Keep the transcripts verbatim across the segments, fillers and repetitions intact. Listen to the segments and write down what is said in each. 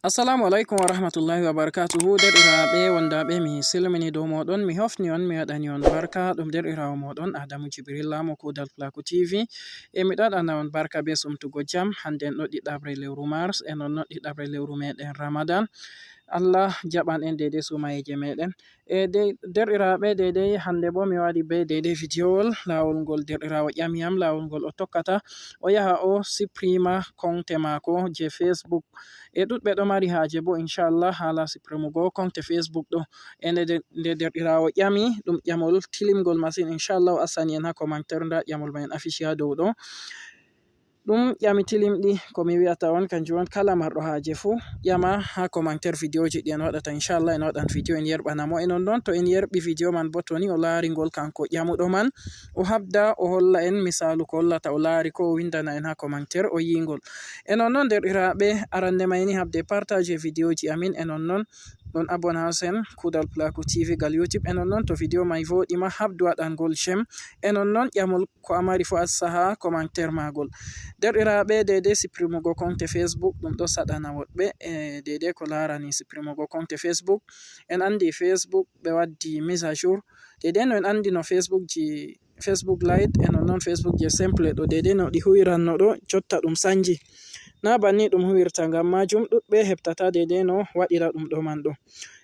Assalamu alaikum wa rahmatullahi wa barakatuhu. Derɗiraaɓe wondaaɓe, mi silmini dow mooɗon, mi hofni on, mi waɗani on barka. Ɗum derɗiraawo mooɗon Adamu Jibrilla mo Kuudal Plaku T V. E mi ɗaɗana on barka be sumtugo jam. Hande en ɗo ɗiɗaɓre lewru Mars, e non non ɗiɗaɓre lewru meɗen Ramadan. Allah jaɓan en deydey sumayeeje meɗen. E dey, derɗiraaɓe, deydey hande bo mi wari be deydey vidiyowol, laawol ngol derɗiraawo ƴami yam, laawol ngol o tokkata, o yaha o siprima konte maako je Facebook. E ɗuɗɓe ɗo mari haaje bo, inchallah, haala siprimugo konte Facebook ɗo. E nde, nde, nde derɗiraawo ƴami, ɗum ƴamol tilimgol masin, inchallah, o assani en ha commentaire, nda ƴamol ma en affiche ha dow ɗo. Ɗum ƴami tilimɗi, ko mi wi'ata on, kanjum on kala marɗo haaje fuu, ƴama ha commentaire vidéoji ɗi en waɗata. Inchallah, en waɗan vidéo, en yerɓana mo. E non non, to en yerɓi vidéo man bo, to ni o laari ngol kanko ƴamuɗo man, o habda o holla en misaalu ko hollata o laari ko, o windana en ha commentaire o yi'i ngol. E non non, derɗiraaɓe, arande may ni habde partage vidéoji amin. E non non, ɗon abonné ha sen Kuudal Plaku T V gal YouTube. E non non, to vidéo may vooɗi ma, habdu waɗangol j'aime. E non non, ƴamol ko a mari fuu, acca ha commentaire maagol. Derɗiraaɓe, deydey siprimugo konte Facebook, ɗum ɗo saɗana woɗɓe, e deydey ko laarani siprimugo konte Facebook. En andi Facebook ɓe waddi mise à jour. Deydey no en andi no Facebook ji, Facebook Lite, e non non Facebook je simple ɗo, deydey no ɗi huwiranno ɗo, jotta ɗum sanji. Na banni ɗum huwirta, ngam maajum ɗuɗɓe heɓtata deydey no waɗira ɗum ɗo man ɗo.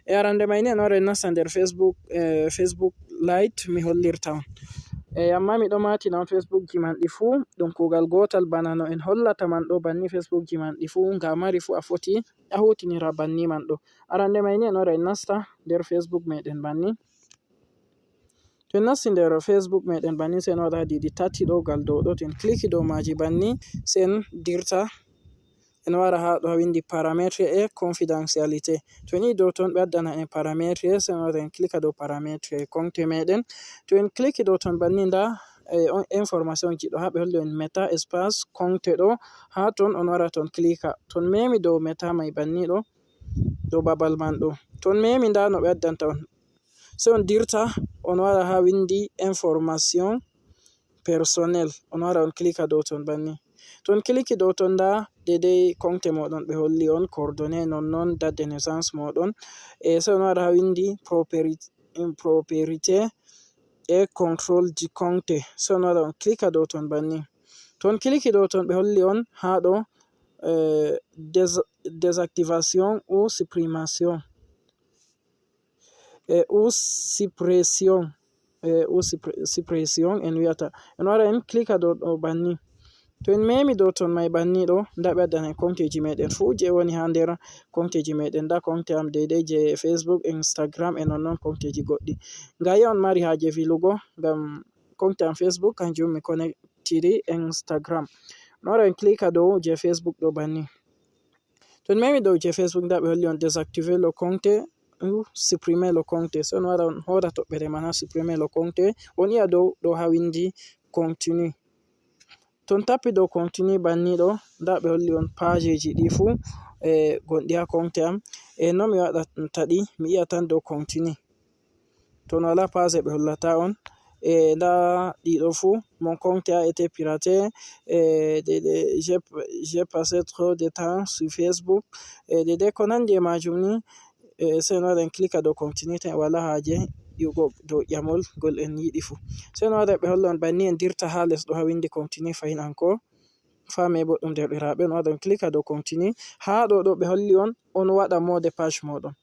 E arande may ni, en wara en nasta nder Facebook, eh, Facebook Lite, mi hollirta on. E amma mi ɗo matina on Facebook ji man ɗi fuu, ɗum kuugal gootal bana no en hollata man ɗo banni. Facebook ji man ɗi fuu, nga a mari fuu a foti a hutinira banni man ɗo. Arande may ni, en wara en nasta nder Facebook meɗen banni. To en nasti nder Facebook meɗen banni, se en waɗa diidi tati ɗo gal dow ɗo, to en kliki dow maaji banni, se en dirta. En wara ha ɗo ha windi paramètre et confidentialité. To en yi'i dow ton ɓe addana en paramètre, se en wara en klika dow paramètre et compte meɗen. To en kliki dow ton banni, nda, eh, on information ji ɗo ha ɓe holli en meta espace compte ɗo. Ha ton on wara ton klika. Ton memi dow meta may banni ɗo, dow babal man ɗo. Ton memi, nda no ɓe addanta on. Se on dirta, on wara ha windi information personnel, on wara on klika dow ton banni. To on kliki dow ton, nda deydey compte moɗon ɓe holli on, coordonnées, non non date de naissance moɗon. E se on wara ha windi properi-, propriété et contrôle du compte. Se on wara on klika dow ton banni. To on kliki dow ton, ɓe holli on ha ɗo, eh, dés-, désactivation ou suppression. E, ou suppression, e, ou suppre-, suppression en wi'ata. En wara en klika dow ɗo banni. To en memi dow ton may banni ɗo, nda ɓe addana en compte ji meɗen fuu je woni ha nder compte ji meɗen. Nda compte am deydey je Facebook, Instagram, e non non compte ji goɗɗi. Nga yi on mari haaje filugo, ngam compte am Facebook kanjum mi connectiri Instagram. En wara en klika dow je Facebook ɗo banni. To en memi dow je Facebook, nda ɓe holli on désactiver le compte ou supprimer le compte. Se on wara on hooda toɓɓere man ha supprimer le compte, on yi'a dow ɗo ha windi continue. To on tappi dow continue banni ɗo, nda ɓe holli on pageji ɗi fuu, eh, gonɗi ha compte am. E no mi waɗata ɗi, mi yi'a tan dow continue. To on wala page ɓe hollata on. E nda ɗiɗo fuu, mon compte a été piraté, e de, de, j'ai, j'ai passé trop de temps sur Facebook, e de, de ko nandi e majum ni. E se en wara en klika dow continue, to en wala haaje yi'ugo dow ƴamol ngol en yiɗi fuu. Se en wara ɓe holla on banni, en dirta ha les ɗo ha windi continue fahin encore. Faame boɗɗum, derɗiraaɓe, on waɗa on klika dow continue. Haa ɗo, ɗo ɓe holli on, on waɗa mot de passe mooɗon.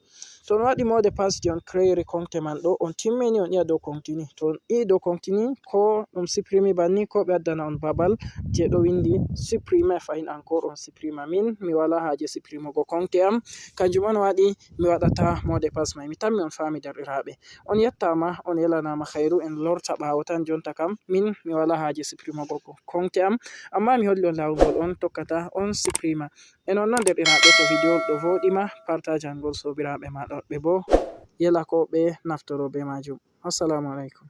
To on waɗi mot de passe je on créeri compte man ɗo, on timmini, on yi'a dow continue. To on yi'i dow continue, ko ɗum supprimer banni, ko ɓe addana on babal je ɗo windi supprimer fahin encore, on supprima. Min, mi wala haaje supprimugo compte am, kanjum on waɗi mi waɗata mot de passe may. Mi tammi on faami, derɗiraaɓe. On yettaama, on yelanama khairu, en lorta ɓaawo tan. Jonta kam, min mi wala haaje supprimugo ko compte am, amma mi holli on laawol ngol on tokkata on supprima. E non non, derɗiraaɓe, to video ɗo voɗi ma, partagean ngol soobiraaɓe ma ɗuɗɓe bo, yela ko ɓe naftoro be majum. Assalamu alaikum.